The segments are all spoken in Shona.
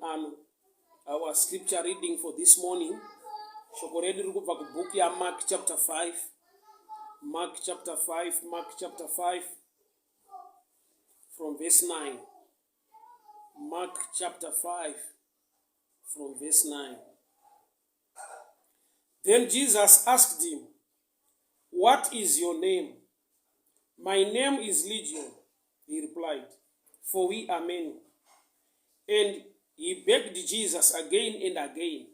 ano. Our scripture reading for this morning, shoko redu riri kubva kubhuku yaMark chapter 5. Mark chapter 5, Mark chapter 5 from verse 9. Mark chapter 5 from verse 9. Then Jesus asked him, "What is your name?" "My name is Legion," he replied, "for we are many." And he begged Jesus again and again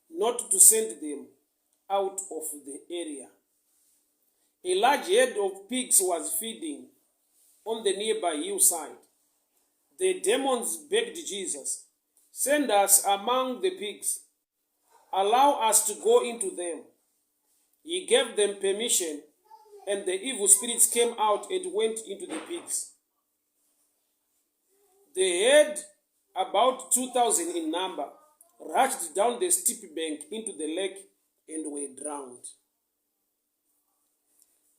not to send them out of the area. A large herd of pigs was feeding on the nearby hillside. The demons begged Jesus, "Send us among the pigs. Allow us to go into them." He gave them permission, and the evil spirits came out and went into the pigs. The herd, about 2,000 in number, rushed down the steep bank into the lake and were drowned.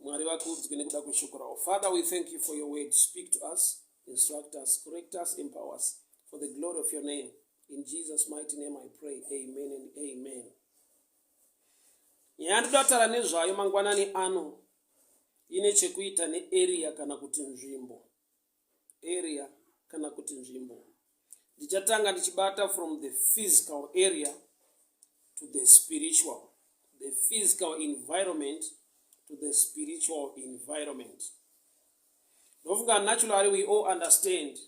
Mwari vakudzwe nekuda kweshoko ravo. Father, we thank you for your word. Speak to us, instruct us, correct us, empower us for the glory of your name. In Jesus' mighty name I pray. Amen and amen. Nyaya yandoda kutaura nezvayo mangwanani ano ine chekuita nearea kana kuti nzvimbo. Area kana kuti nzvimbo. Ndichatanga ndichibata from the physical area to the spiritual. The physical environment to the spiritual environment. Ndofunga naturally we all understand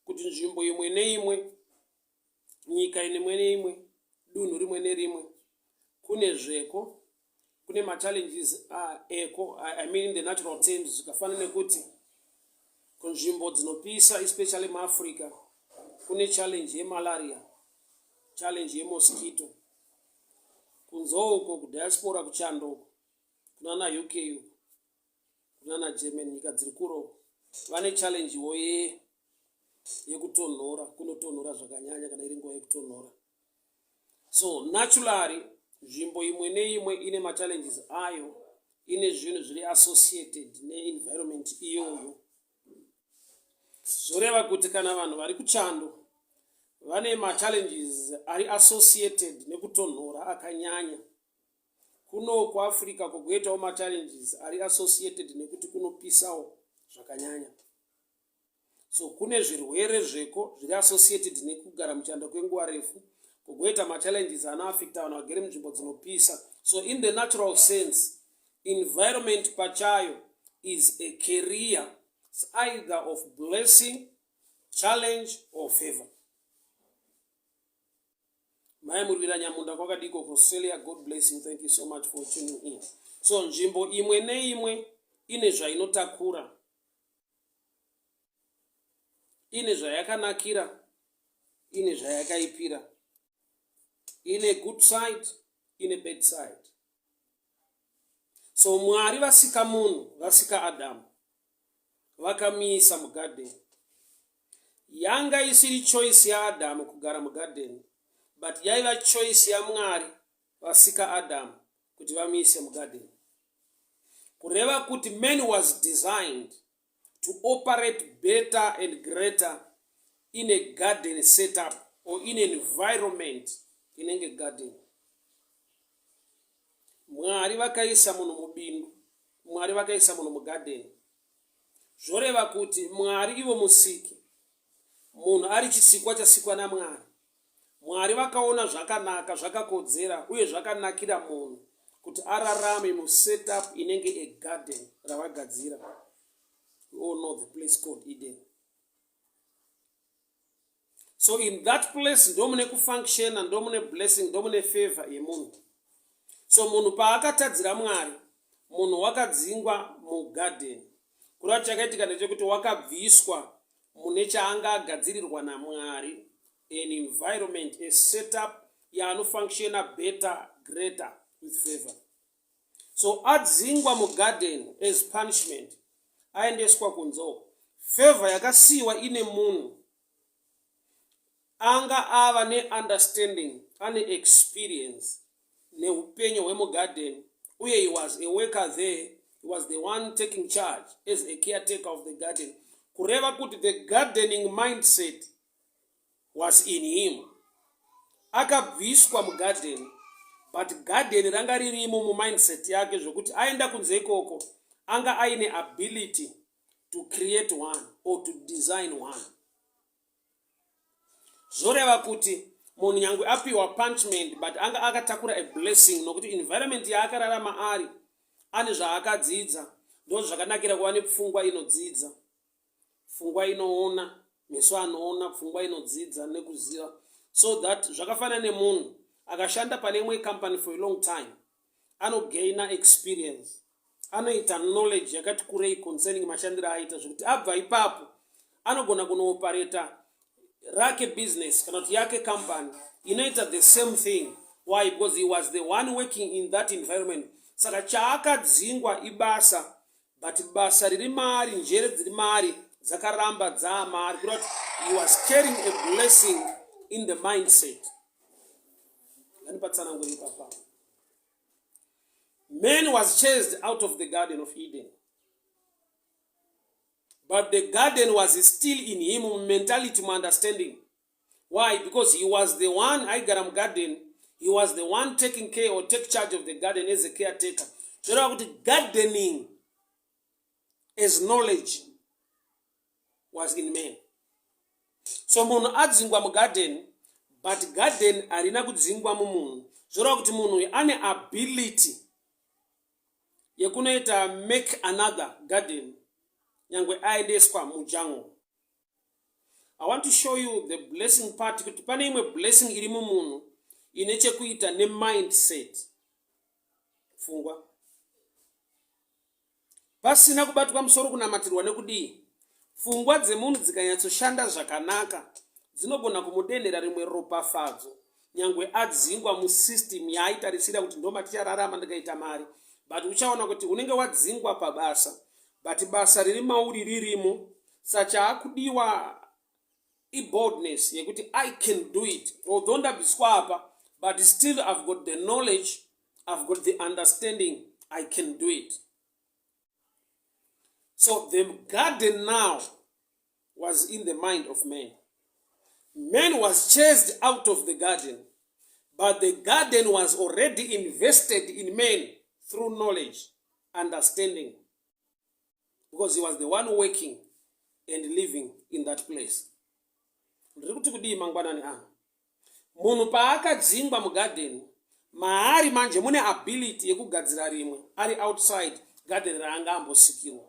kuti nzvimbo imwe neimwe, nyika imwe neimwe, dunhu rimwe nerimwe, kune zveko, kune machallenges eko, I mean in the natural terms, zvikafanana nekuti kunzvimbo dzinopisa, especially muAfrica, kune challenge yemalaria, challenge yemosquito. Kunze uko kudiaspora, kuchando uko, kunana UK uko, kunana Germany, nyika dziri kure uko, vane challengewo yekutonhora, kunotonhora zvakanyanya kana iri nguva yekutonhora. So naturally nzvimbo imwe neimwe ine machallenges ayo, ine zvinhu zviri associated neenvironment iyoyo. Zvoreva kuti kana vanhu vari kuchando vane machallenges ari associated nekutonhora akanyanya, kuno kuAfrica kugoitawo machallenges ari associated nekuti kunopisawo zvakanyanya. So kune zvirwere zveko zviri associated nekugara muchando kwenguva refu, kugoita machallenges anoafecta vanhu vagere munzvimbo dzinopisa. So in the natural sense, environment pachayo is a carrier either of blessing, challenge or favor. Mai Murwira Nyamunda, kwakadiko kuAustralia? God bless you. Thank you so much for tuning in. So nzvimbo imwe neimwe ine zvainotakura, ine zvayakanakira, ine zvayakaipira, ine good side, ine bad side. So Mwari vasika munhu, vasika Adhamu, vakamuisa mugadheni. Yanga isiri choice yaAdhamu kugara mugadheni, but yaiva choice yaMwari vasika Adhamu kuti vamuise mugadheni. Kureva kuti man was designed to operate better and greater in a garden setup or in an environment inenge garden. Mwari vakaisa munhu mubindu, Mwari vakaisa munhu mugadheni. Zvoreva kuti Mwari ivo musiki, munhu ari chisikwa chasikwa naMwari. Mwari vakaona zvakanaka, zvakakodzera uye zvakanakira munhu kuti ararame musetup inenge egarden ravagadzira. We all know the place called Eden. So in that place ndomune kufunctiona, ndomune blessing, ndomune favor yemunhu. So munhu paakatadzira Mwari, munhu wakadzingwa mugarden. Kureva chakaitika ndechekuti wakabviswa mune chaanga agadzirirwa naMwari, an environment, a setup yaanofunctiona better, greater with favor. So adzingwa mugarden as punishment, aendeswa kunze. Favor yakasiyiwa ine munhu anga ava neunderstanding, ane experience neupenyu hwemugarden, uye he was a worker there. He was the one taking charge as a caretaker of the garden. Kureva kuti the gardening mindset was in him. Akabviswa mugarden, but garden ranga ririmo mumindset yake, zvokuti aenda kunze ikoko anga aine ability to create one or to design one. Zvoreva kuti munhu nyangwe apiwa punishment, but anga akatakura a blessing, nokuti environment yaakararama ari ane zvaakadzidza. Ndo zvakanakira kuva nepfungwa inodzidza, pfungwa inoona, meso anoona, pfungwa inodzidza nekuziva, so that zvakafanana nemunhu akashanda pane imwe company for a long time, anogaina experience, anoita knowledge yakati kurei concerning mashandiro aita, zvekuti abva ipapo anogona kunoopareta rake business kana kuti yake company inoita the same thing. Why? Because he was the one working in that environment. Saka chaakadzingwa ibasa, but basa riri maari, njere dziri maari dzakaramba dzaamaari, kureva kuti he was carrying a blessing in the mindset. Nganipatsananguri ipapa. Man was chased out of the Garden of Eden, but the garden was still in him, mentality, understanding. Why? Because he was the one aigara mugarden. He was the one taking care or take charge of the garden as a caretaker. Zvoreva kuti gardening as knowledge was in man. So munhu adzingwa mugarden, but garden harina kudzingwa mumunhu. Zvoreva kuti munhu uyu ane ability yekunoita make another garden nyangwe aendeswa mujungle. I want to show you the blessing part, kuti pane imwe blessing iri mumunhu ine chekuita nemindset, pfungwa. Pasina kubatwa musoro, kunamatirwa nekudii, pfungwa dzemunhu dzikanyatsoshanda zvakanaka dzinogona kumudenhera rimwe ropafadzo nyangwe adzingwa musystem yaaitarisira kuti ndomatichararama ndikaita mari. But uchaona kuti unenge wadzingwa pabasa, but basa riri mauri ririmo. Saka chaakudiwa iboldness yekuti I can do it although ndabviswa apa, but still I've got the knowledge, I've got the understanding, I can do it. So the garden now was in the mind of man. Man was chased out of the garden, but the garden was already invested in man through knowledge, understanding, because he was the one working and living in that place. Ndiri kuti kudii mangwanani ano? Munhu paakadzingwa mugadheni, maari manje mune ability yekugadzira rimwe ari outside garden raanga ambosikirwa.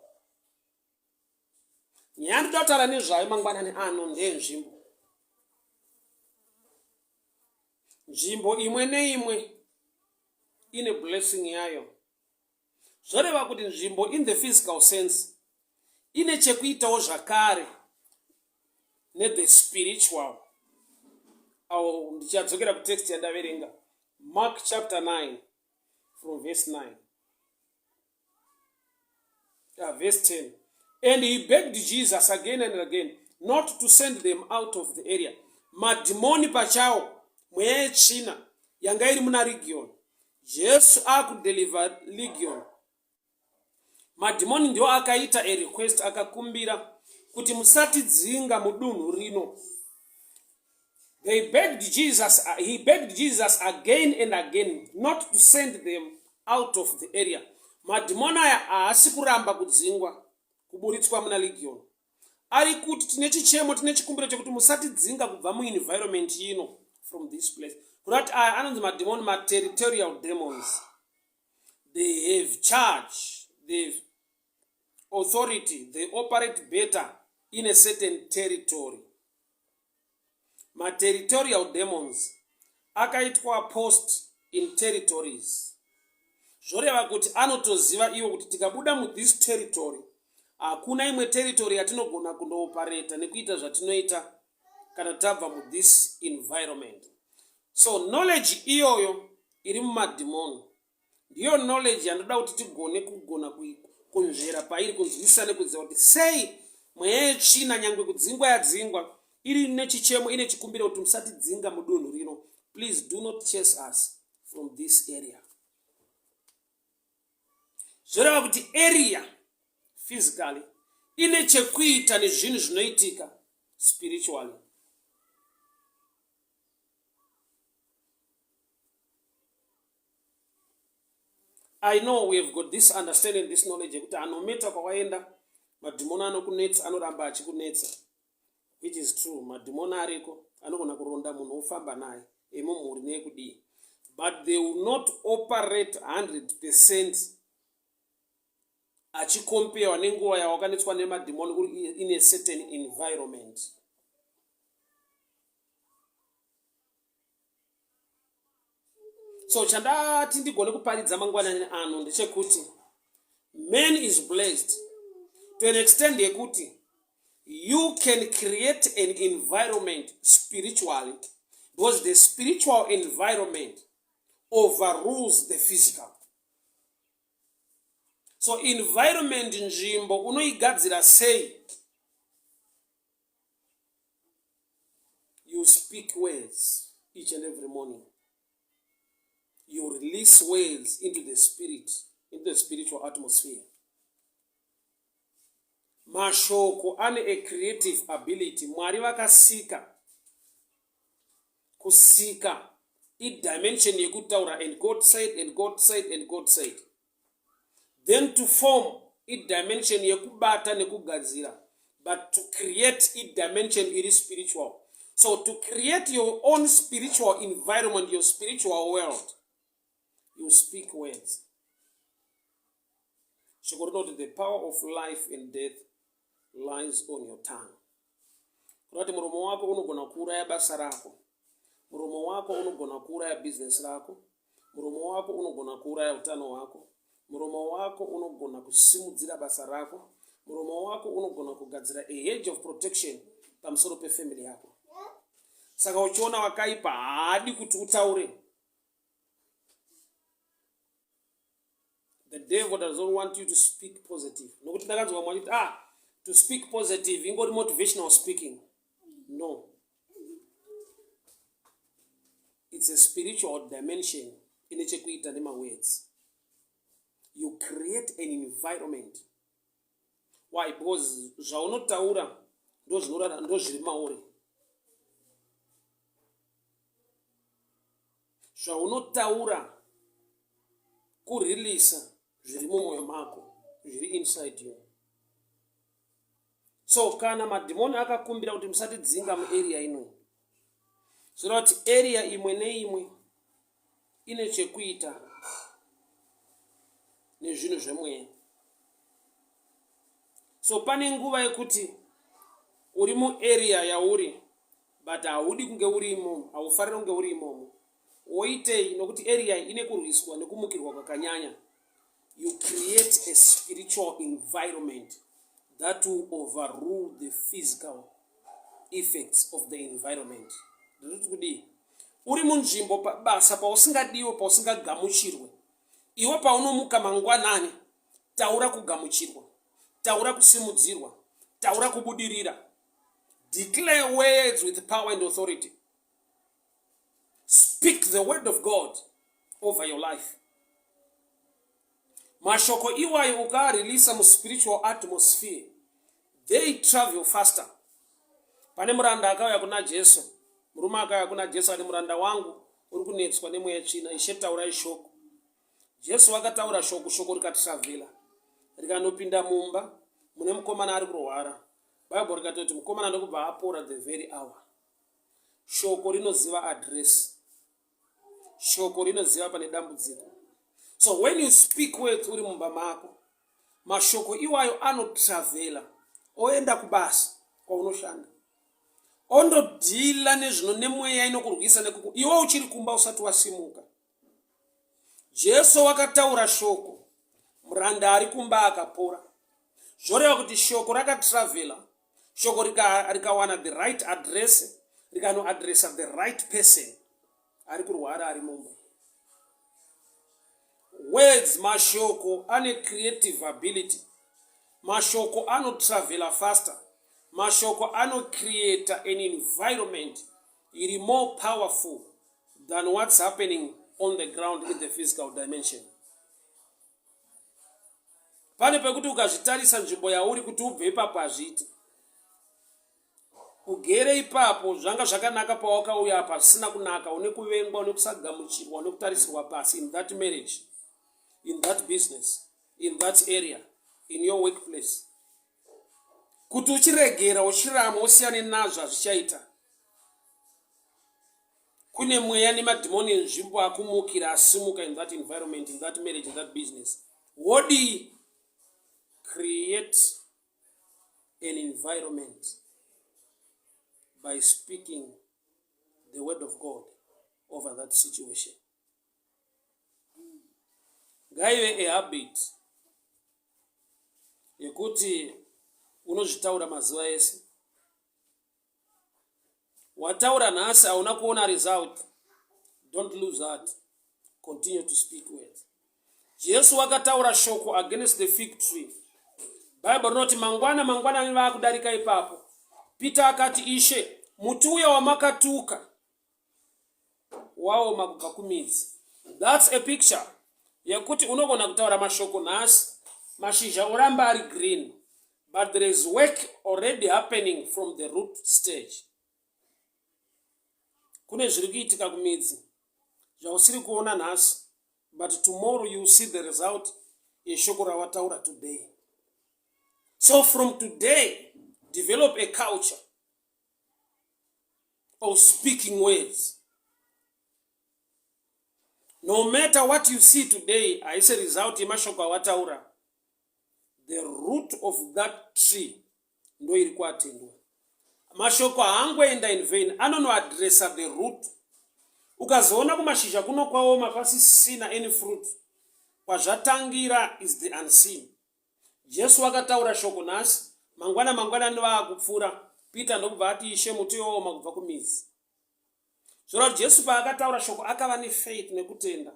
Nyaya ndoda kutaura nezvayo mangwanani ano ndeyenzvimbo. Nzvimbo imwe neimwe ine blessing yayo. Zvoreva kuti nzvimbo in the physical sense ine chekuitawo zvakare nethe spiritual. Au ndichadzokera kutext yandaverenga, Mark chapter 9 from verse 9, verse 10. And he begged Jesus again and again not to send them out of the area. Madhimoni pachawo, mweya yetsvina yanga iri muna Region, Jesu akudeliver Legion, madhimoni ndio akaita a request, akakumbira kuti musatidzinga mudunhu rino. They begged Jesus, he begged Jesus again and again not to send them out of the area. Madhimoni aya haasi kuramba kudzingwa, kuburitswa muna Legion. Ari kuti tine chichemo, tine chikumbiro chekuti musatidzinga kubva muenvironment ino, from this place. Kurati aya anonzi madhimoni materitorial demons. They have charge, they have authority, they operate better in a certain territory. Materitorial demons akaitwa post in territories. Zvoreva kuti anotoziva iwo kuti tikabuda muthis territory, hakuna imwe territory yatinogona kundoopareta nekuita zvatinoita kana tabva muthis environment. So knowledge iyoyo iri mumadhimoni ndiyo knowledge yandoda kuti tigone kugona kunzvera pairi, kunzwisisa nekuziva kuti sei mweya yetsvina, nyangwe kudzingwa yadzingwa, iri nechichemo, ine chikumbiro kuti musatidzinga mudunhu rino. Please do not chase us from this area. Zvoreva kuti area physically ine chekuita nezvinhu zvinoitika spiritually. I know we have got this understanding, this knowledge yekuti anometa kwawaenda madhimoni anokunetsa anoramba achikunetsa which is true. Madhimoni ariko anogona kuronda munhu ofamba naye emumhuri neekudii but they will not operate 100% achikompewa nenguva yawakanetswa nemadhimoni uri in a certain environment. So chandati ndigone kuparidza mangwanani ano ndechekuti man is blessed to an extent yekuti you can create an environment spiritually because the spiritual environment overrules the physical. So environment, nzvimbo unoigadzira sei? You speak words each and every morning. You release words into the spirit, into the spiritual atmosphere. Mashoko ane a creative ability. Mwari vakasika. Kusika idimension yekutaura and God said and God said and God said. Then to form idimension yekubata nekugadzira, but to create idimension iri spiritual. So to create your own spiritual environment, your spiritual world, you speak words. Shoko rinoti the power of life and death lies on your tongue. Kureva kuti muromo wako unogona kuuraya basa rako, muromo wako unogona kuuraya bhizinesi rako, muromo wako unogona kuuraya utano hwako, muromo wako unogona kusimudzira basa rako, muromo wako unogona kugadzira a hedge of protection pamusoro pefamily yako. Saka uchiona wakaipa haadi kuti utaure. The devil does not want you to speak positive. Nokuti ndakanzwa vamwe vachiti ah, to speak positive ingori motivational speaking. No, it's a spiritual dimension ine chekuita nemawords. You create an environment. Why? Because zvaunotaura ndozviri mauri. Zvaunotaura kurilisa zviri mumwoyo mako, zviri inside you. So kana madhimoni akakumbira kuti musatidzinga muarea ino, zvoreva kuti area imwe neimwe ine chekuita nezvinhu zvemweya. So pane nguva yekuti uri muarea yauri but haudi kunge uri imomo, haufaniri kunge uri imomo. Woitei? Nokuti area ine kurwiswa nekumukirwa kwakanyanya. You create a spiritual environment that will overrule the physical effects of the environment. Ndinoti kudii? Uri munzvimbo pabasa pausingadiwe, pausingagamuchirwe. Iwe paunomuka mangwanani, taura kugamuchirwa, taura kusimudzirwa, taura kubudirira. Declare words with power and authority. Speak the word of God over your life. Mashoko iwayo ukaareleasa muspiritual atmosphere, they travel faster. Pane muranda akauya kuna Jesu, murume akauya kuna Jesu ati, muranda wangu uri kunetswa nemweya tsvina, Ishe taurai shoko. Jesu vakataura shoko, shoko rikatravhela rikanopinda mumba mune mukomana ari kurwara. Bible rikatoti mukomana ndokubva apora the very hour. Shoko rinoziva address, shoko rinoziva pane dambudziko. So when you speak words uri mumba mako, mashoko iwayo anotravhela oenda kubasa kwaunoshanda, ondodhila nezvino nemweya inokurwisa nekuku iwe uchiri kumba usati wasimuka. Jesu wakataura shoko, muranda ari kumba akapora. Zvoreva kuti shoko rakatravhela, shoko rikawana rika the right address, rikanoadressa the right person ari kurwara ari mumba. Words, mashoko ane creative ability. Mashoko anotravhela faster. Mashoko anocreata an environment iri more powerful than what's happening on the ground in the physical dimension. Pane pekuti ukazvitarisa nzvimbo yauri kuti ubve ipapo hazviiti. Ugere ipapo zvanga zvakanaka pawakauya apa zvisina kunaka, une kuvengwa, une kusagamuchirwa, une kutarisirwa pasi in that marriage. in that business, in that area, in your workplace. Kuti uchiregera uchiramwa usiyane nazvo hazvichaita. Kune mweya nemadhimoni enzvimbo akumukira asimuka in that environment, in that marriage, in that business. Wodii? Create an environment by speaking the word of God over that situation. Ngaive a habit yekuti unozvitaura mazuva ese. Wataura nhasi hauna kuona result, don't lose heart, continue to speak words. Jesu wakataura shoko against the fig tree. Bible rinoti mangwana mangwanani vaakudarika ipapo, Peter akati, Ishe, muti uya wamakatuka waoma kubva kumidzi. That's a picture yekuti unogona kutaura mashoko nhasi, mashizha oramba ari green, but there is work already happening from the root stage. Kune zviri kuitika kumidzi zvausiri kuona nhasi, but tomorrow you see the result yeshoko rawataura today. So from today develop a culture of speaking words. No matter what you see today, haisi result yemashoko awataura. The root of that tree ndo iri kuatendwa. Mashoko haangoenda in vain, anonoadressa the root. Ukazoona kumashizha kuno kwaoma pasisina any fruit, kwazvatangira is the unseen. Jesu akataura shoko nhasi, mangwana mangwanani vaakupfuura, Peter ndokubva ati, Ishe, muti waoma kubva kumidzi. Zvoreva kuti Jesu paakataura shoko akava nefaith nekutenda.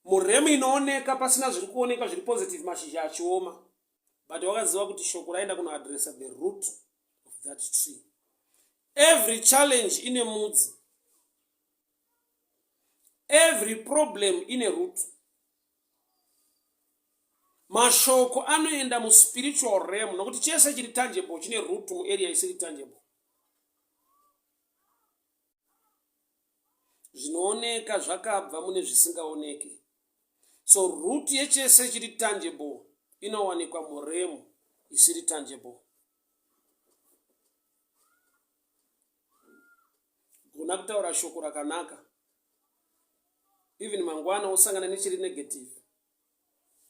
Muremu inooneka pasina zviri kuoneka zviri positive, mashizha achioma, but wakaziva kuti shoko raenda kunoadressa the root of that tree. Every challenge ine mudzi, every problem ine root. Mashoko anoenda muspiritual realm nokuti chese chiri tangible chine root muarea isiri tangible. Zvinooneka zvakabva mune zvisingaoneki. So root yechese chiri tangible inowanikwa muremu isiri tangible. Gona kutaura shoko rakanaka, even mangwana wosangana nechiri negative,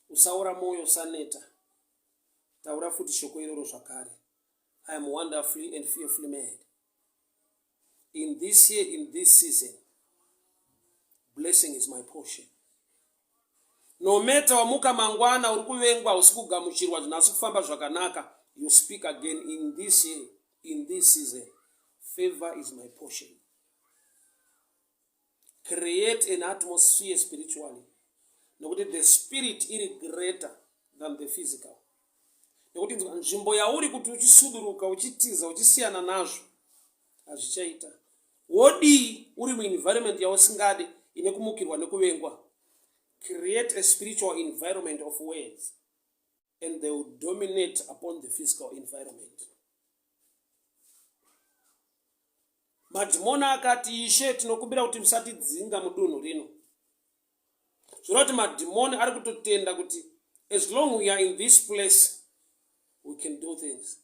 usaora mwoyo, usaneta, taura futi shoko iroro zvakare. I am wonderfully and fearfully made. In this year, in this season, blessing is my portion. No matter wamuka mangwana uri kuvengwa, usi kugamuchirwa, zvinhu asi kufamba zvakanaka, you speak again in this year, in this season, favor is my portion. Create an atmosphere spiritually, nokuti the spirit iri greater than the physical. Nekuti nzvimbo yauri kuti uchisuduruka, uchitiza, uchisiyana nazvo hazvichaita. Wodii uri muenvironment yausingade ine kumukirwa nekuvengwa? Create a spiritual environment of words and they will dominate upon the physical environment. Madhimoni akati, Ishe, tinokumbira kuti musatidzinga mudunhu rino. Zvoreva kuti madhimoni ari kutotenda kuti as long we are in this place we can do things.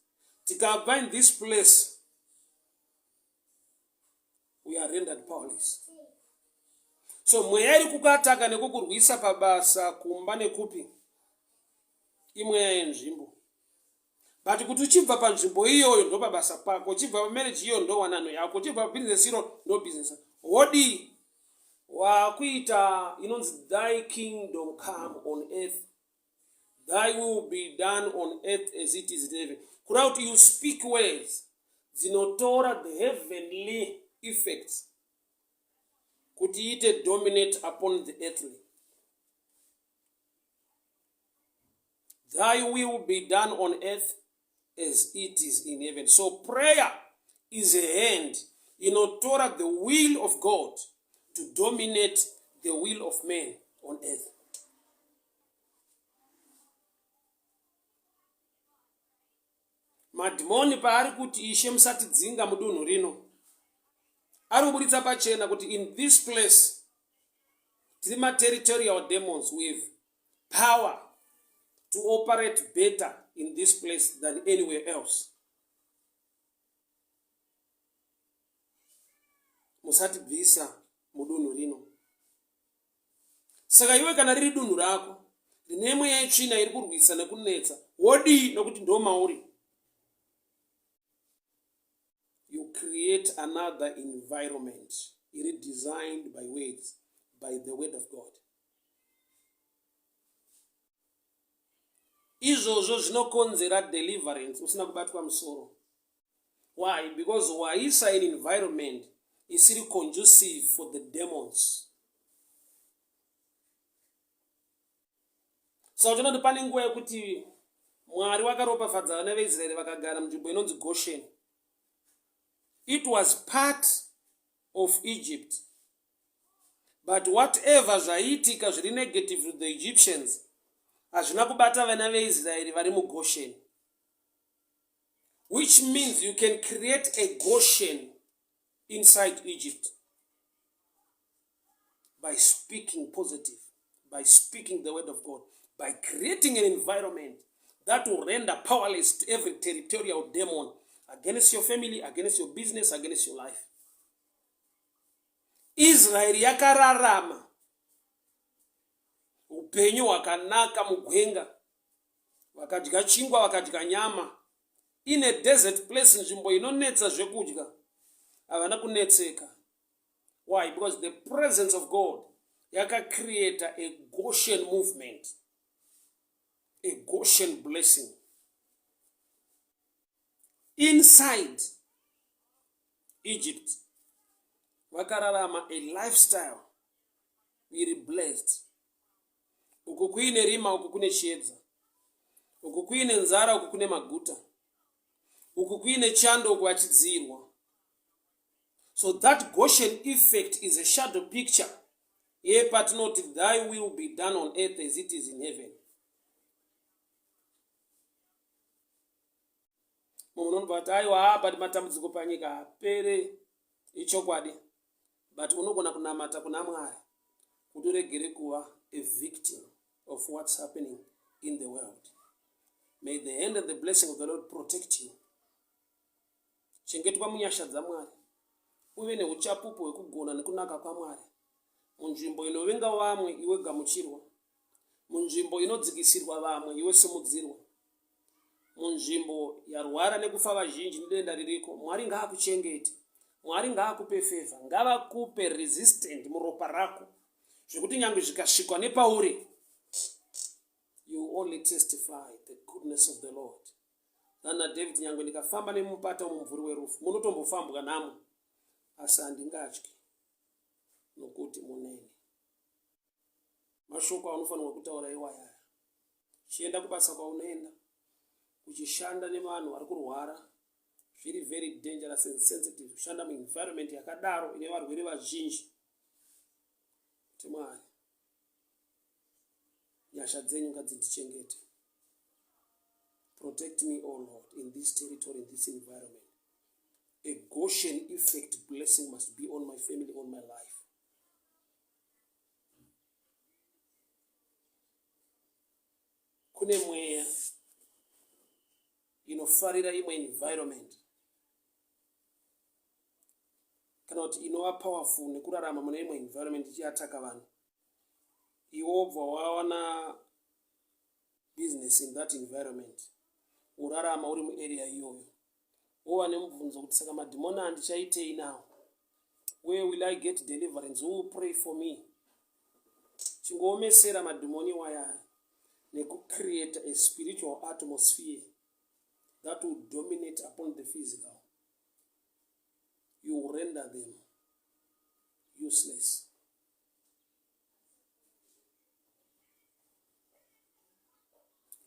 Tikabva in this place we are rendered powerless. So mweya iri kukataka nekukurwisa pabasa, kumba nekupi, imweya yenzvimbo. But kuti uchibva panzvimbo iyoyo ndopabasa pako, uchibva pamarriage iyoyo ndowanano yako, uchibva pabusiness iro ndo business. Wodii? Wakuita inonzi thy kingdom come on earth, thy will be done on earth as it is in heaven. Kureva kuti you speak words dzinotora the heavenly effects kuti iite dominate upon the earthly. Thy will be done on earth as it is in heaven. So prayer is a hand inotora the will of God to dominate the will of man on earth. Madhimoni paari kuti Ishe musatidzinga mudunhu rino, ari kuburitsa pachena kuti in this place Tiri materritorial demons with power to operate better in this place than anywhere else. Musatibvisa mudunhu rino. Saka iwe kana riri dunhu rako rine mweya yetsvina iri kurwisa nekunetsa, wodii nokuti ndo mauri? You create another environment iri designed by words, by the word of God. Izvozvo zvinokonzera deliverance usina kubatwa musoro. Why? Because waisa an environment isiri conducive for the demons. Saka uchiona kuti pane nguva yekuti Mwari wakaropafadza vana veIsraeri vakagara munzvimbo inonzi Goshen. It was part of Egypt. But whatever zvaiitika zviri negative to the Egyptians hazvina kubata vana veIsraeri vari muGoshen. Which means you can create a Goshen inside Egypt by speaking positive, by speaking the word of God, by creating an environment that will render powerless to every territorial demon against your family, against your business, against your life. Israeri yakararama upenyu hwakanaka mugwenga, vakadya chingwa, vakadya nyama in a desert place, nzvimbo inonetsa zvekudya, havana kunetseka. Why? Because the presence of God yakacreata a Goshen movement, a Goshen blessing inside Egypt. Vakararama a lifestyle iri blessed. Uku kuine rima, uku kune chiedza. Uku kuine nzara, uku kune maguta. Uku kuine chando, uku vachidziirwa. So that Goshen effect is a shadow picture yepatinoti thy will be done on earth as it is in heaven. Mumwe unonobva kuti aiwa, but matambudziko panyika hapere. Ichokwadi, but unogona kunamata kuna Mwari kuti uregere kuva a victim of what's happening in the world. May the hand and the blessing of the Lord protect you. Chengetwa munyasha dzaMwari, uve neuchapupu hwekugona nekunaka kwaMwari. Munzvimbo inovenga vamwe, iwe gamuchirwa. Munzvimbo inodzikisirwa vamwe, iwe simudzirwa. Munzvimbo yarwara nekufa vazhinji nedenda ririko, Mwari ngaakuchengete. Mwari ngaakupe favor, ngavakupe resistant muropa rako, zvekuti nyange zvikasvikwa nepauri, you only testify the goodness of the Lord. Nana David, nyange ndikafamba nemumupata womumvuri werufu, munotombofambwa namo, asi handingatyi, nokuti muneni. Mashoko aunofanirwa kutaura iwayaya. Chienda kubasa kwaunoenda, uchishanda nevanhu vari kurwara, zviri very dangerous and sensitive kushanda muenvironment yakadaro ine varwere vazhinji. Kuti Mwari, nyasha dzenyu ngadzitichengete. Protect me, O Lord, in this territory, in this environment. A Goshen effect blessing must be on my family, on my life. Kune mweya inofarira imwe environment kana kuti inova powerful nekurarama mune imwe environment ichiataka vanhu, iwe wobva wawana business in that environment, worarama uri muarea iyoyo, wova nemubvunzo kuti saka madhimoni andichaitei now? Where will I get deliverance? Who will pray for me? Chingoomesera madhimoni waya nekucreate a spiritual atmosphere that will dominate upon the physical. You will render them useless.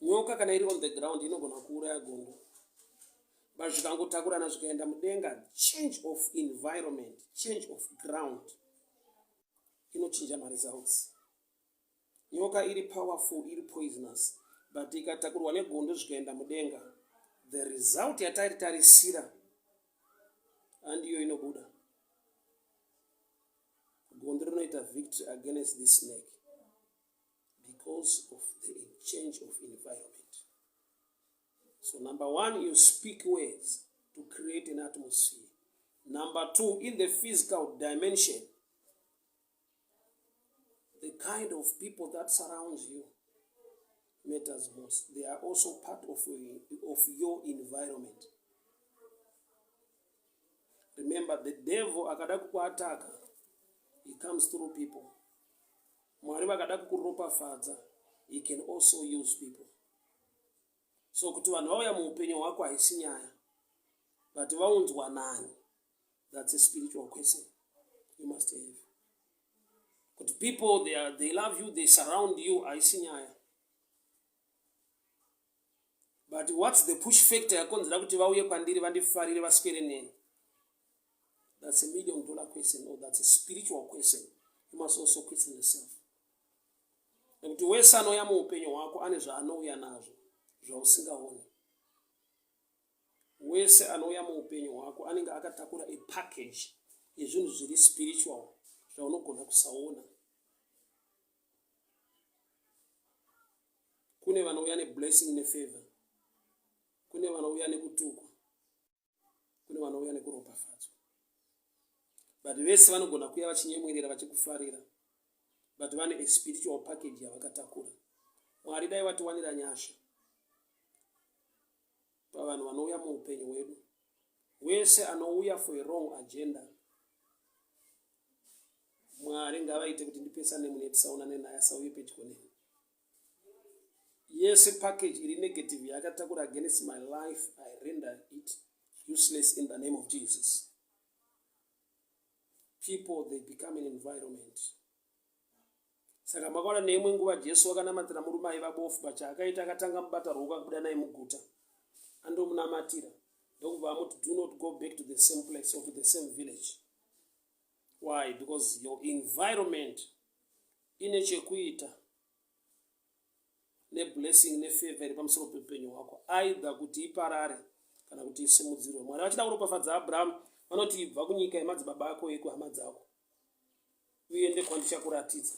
Nyoka kana iri on the ground inogona kuuraya gondo, but zvikangotakurana zvikaenda mudenga, change of environment, change of ground inochinja maresults. Nyoka iri powerful, iri poisonous, but ikatakurwa negondo zvikaenda mudenga, the result yataitarisira handiyo inobuda. Gondo rinoita victory against this snake because of the change of environment. So number one, you speak words to create an atmosphere. Number two, in the physical dimension, the kind of people that surrounds you matters most. They are also part of, of your environment. Remember, the devil akada kukuataka, he comes through people. Mwari vakada kukuropafadza, he can also use people. So kuti vanhu vauya muupenyu hwako haisi nyaya, but vaunzwa nani, that's a spiritual question you must have. Kuti people they, are, they love you, they surround you, haisi nyaya. But what's the push factor yakonzera kuti vauye kwandiri vandifarire vaswere neni? That's a million dollar question or that's a spiritual question. You must also question yourself. Nekuti wese anouya muupenyu hwako ane zvaanouya nazvo zvausingaoni. Wese anouya muupenyu hwako anenge akatakura a package yezvinhu zviri spiritual zvaunogona kusaona. Kune vanouya neblessing nefavor, kune vanouya nekutukwa, kune vanouya nekuropafadzwa. But vese vanogona kuya vachinyemwerera vachikufarira, but vane a spiritual package yavakatakura. Mwari dai vatiwanira nyasha pavanhu vanouya muupenyu hwedu. Wese anouya for a wrong agenda, Mwari ngavaite kuti ndipesane mune tisaonane naye asauye pedyo neni. Yese package iri negative yaakatakura against my life, I render it useless in the name of Jesus. People, they become an environment. Saka makaona neimwe nguva Jesu wakanamatira murume aiva bofu, but chaakaita akatanga mubata ruoko akabuda naye muguta andomunamatira, ndokubva amuti do not go back to the same place or to the same village. Why? Because your environment ine chekuita neblessing nefavor iri pamusoro peupenyu hwako, either kuti iparare kana kuti isimudzirwe. Mwari vachida kuropafadza Abrahamu vanoti ibva kunyika yemadzibaba ako yekuhama dzako uende kwandichakuratidza.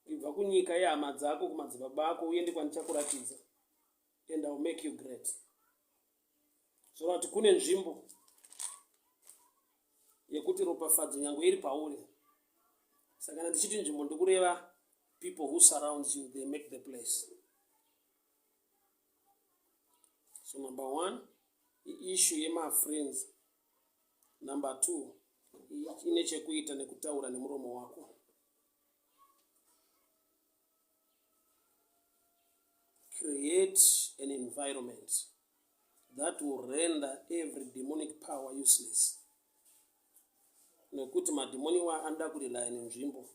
Ibva kunyika yehama dzako kumadzibaba ako uende kwandichakuratidza and I will make you great. Zvoreva kuti kune nzvimbo yekuti ropafadzo nyange iri pauri. Saka kana ndichiti nzvimbo ndikureva people who surrounds you, they make the place. So number one, iissue yemafriends. Number two, ine chekuita nekutaura nemuromo wako. Create an environment that will render every demonic power useless. Nekuti madhimoni wa anoda kurelaya nenzvimbo.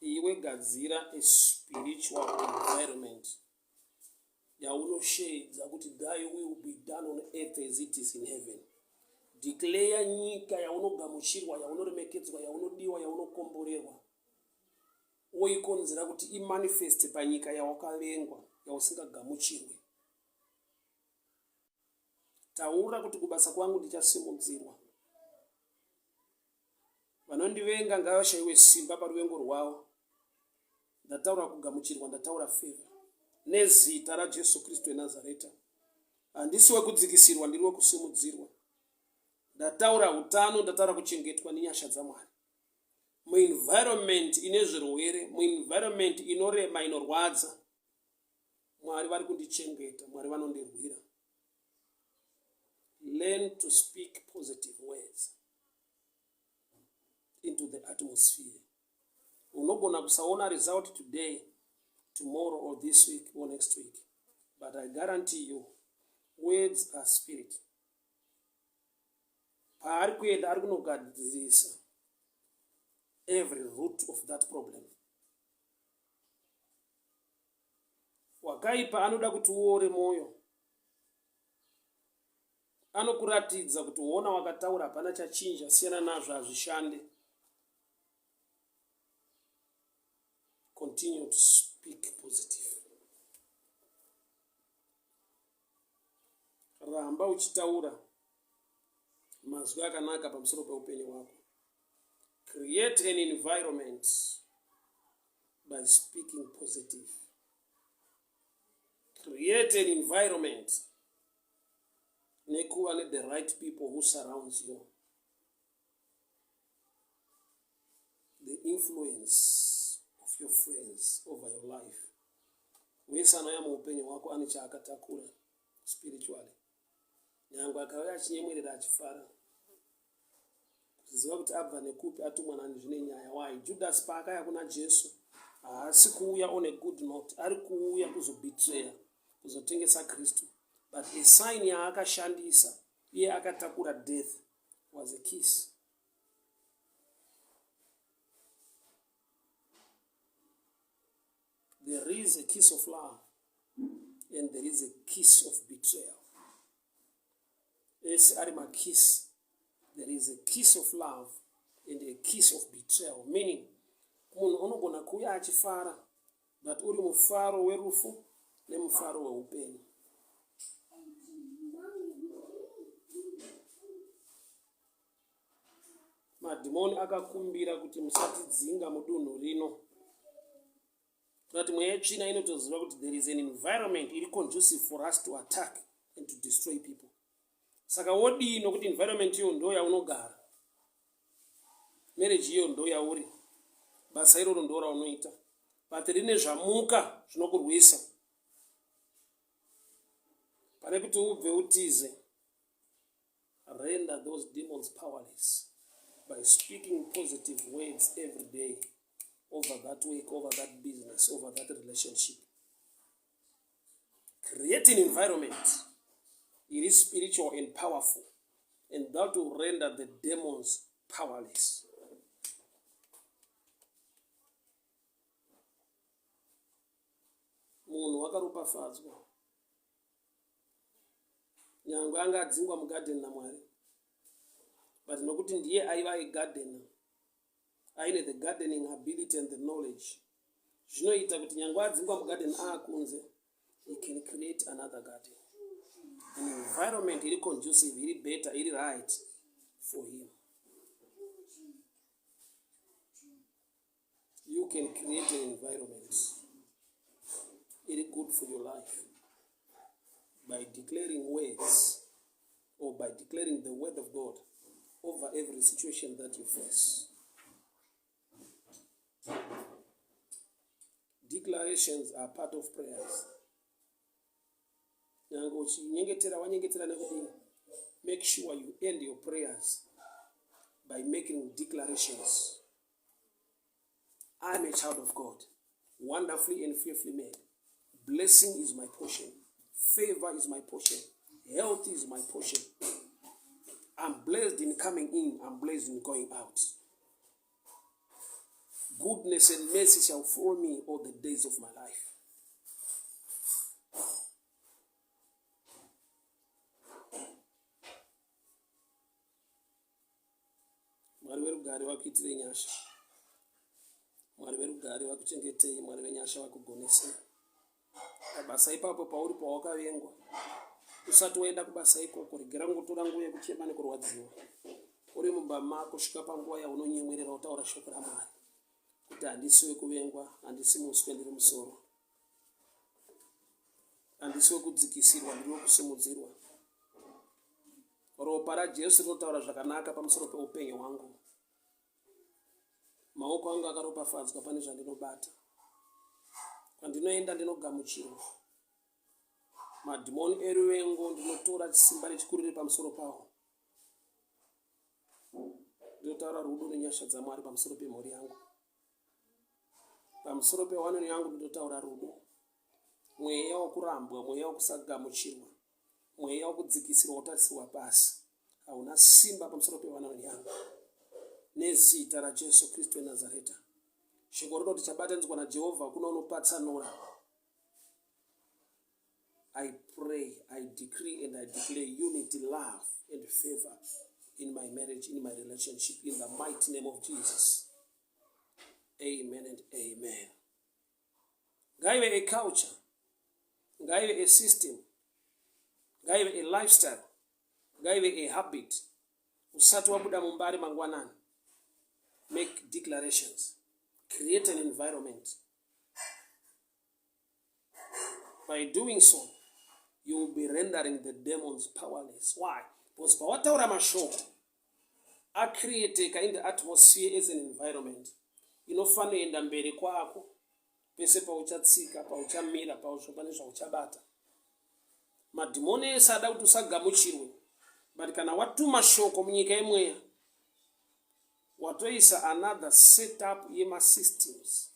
Iwe gadzira a spiritual environment yaunosheedza kuti thy will be done on earth as it is in heaven. Declare nyika yaunogamuchirwa, yaunoremekedzwa, yaunodiwa, yaunokomborerwa, woikonzera kuti imanifeste panyika yawakavengwa, yausingagamuchirwe. Taura kuti kubasa kwangu ndichasimudzirwa. Vanondivenga ngavashaiwe simba paruvengo rwavo. Ndataura kugamuchirwa, ndataura favor. Nezita raJesu Kristu weNazareta. Handisi wekudzikisirwa, ndiri wekusimudzirwa. Ndataura utano, ndataura kuchengetwa nenyasha dzaMwari. Muenvironment ine zvirwere, muenvironment inorema, inorwadza, Mwari vari kundichengeta, Mwari vanondirwira. Learn to speak positive words into the atmosphere. Unogona kusaona result today, tomorrow or this week or next week, but I guarantee you, words are spirit. Paari kuenda ari kunogadzirisa every root of that problem. Wakaipa anoda kuti uore mwoyo, anokuratidza kuti wona wakataura hapana chachinja, siyana nazvo, hazvishande. Continue to speak positive. Ramba uchitaura. Mazwi akanaka pamusoro peupenyu hwako. Create an environment by speaking positive. Create an environment nekuva ne the right people who surrounds you. The influence of your friends over your life. Wese anouya muupenyu hwako ane chaakatakura spiritually. Nyangwe akauya achinyemwerera achifara kuziva kuti abva nekupi atumwa nani zvine nyaya why Judas paakaya kuna Jesu haasi kuuya on a good note ari kuuya kuzobetreya kuzotengesa Kristu but a sign yaakashandisa iye akatakura death was a kiss There is a kiss of love and there is a kiss of betrayal. Ese ari makiss. There is a kiss of love and a kiss of betrayal. Meaning, munhu unogona kuuya achifara but uri mufaro werufu nemufaro weupenyu. Madhimoni akakumbira kuti musatidzinga mudunhu rino. Kuti mweya yetsvina inotoziva kuti there is an environment iri conducive for us to attack and to destroy people. Saka wodii nokuti environment iyo ndo yaunogara. Marriage iyo ndo yauri. Basa iroro ndo raunoita. But rine zvamuka zvinokurwisa. Pane kuti ubve utize. Render those demons powerless by speaking positive words every day over that work, over that business, over that relationship. Create an environment it is spiritual and powerful, and that will render the demons powerless. Munhu wakaropafadzwa nyangwe anga adzingwa mugarden namwari but nokuti ndiye aiva aigardener aine the gardening ability and the knowledge zvinoita kuti nyangwe adzingwa mugarden aakunze he can create another garden an environment iri conducive iri better iri right for him You can create an environment iri good for your life by declaring words or by declaring the word of God over every situation that you face. Declarations are part of prayers. Nyange uchinyengetera wanyengetera nekudii, make sure you end your prayers by making declarations. I'm a child of God, wonderfully and fearfully made. Blessing is my portion. Favor is my portion. Health is my portion. I'm blessed in coming in. I'm blessed in going out. Goodness and mercy shall follow me all the days of my life. Mwari werugare vakuitirei nyasha. Mwari werugare vakuchengetei. Mwari venyasha vakugonesei. Pabasa ipapo pauri pawakavengwa usati waenda kubasa ikoko regera kungotora nguva yekuchema nekurwadziwa uri mumba mako svika panguva yaunonyemwerera wotaura shoko ramwari kuti handisi wekuvengwa handisi muswe ndiri musoro handisi wekudzikisirwa ndiri wekusimudzirwa Ropa raJesu rinotaura zvakanaka pamusoro peupenyu hwangu. Maoko angu akaropafadzwa pane zvandinobata. Kwandinoenda ndinogamuchirwa. Madhimoni eruvengo ndinotora simba rechikuriri pamusoro pawo. Ndinotaura rudo nenyasha dzaMwari pamusoro pemhuri yangu. Pamusoro pewanano yangu ndinotaura rudo. Mweya wokurambwa, mweya wokusagamuchirwa, mweya wokudzikisirwa wotarisirwa pasi hauna simba pamusoro pewanano yangu. Nezita raJesu Kristu weNazareta. Shoko rinoti chabatanidzwa naJehovha hakuna unopatsanura. I pray, I decree and I declare unity, love and favor in my marriage, in my relationship, in the mighty name of Jesus. Amen and amen. Ngaive a culture, ngaive a system, ngaive a lifestyle, ngaive a habit. Usati wabuda mumba ari mangwanani, make declarations, create an environment. By doing so, you will be rendering the demons powerless. Why? Because pawataura mashoko acreateka in the atmosphere as an environment inofanoenda mberi kwako pese pauchatsika, pauchamira, pausvo pane zvauchabata. Madhimoni ese ada kuti usagamuchirwe, but kana watuma shoko munyika yemweya, watoisa another setup yemasystems.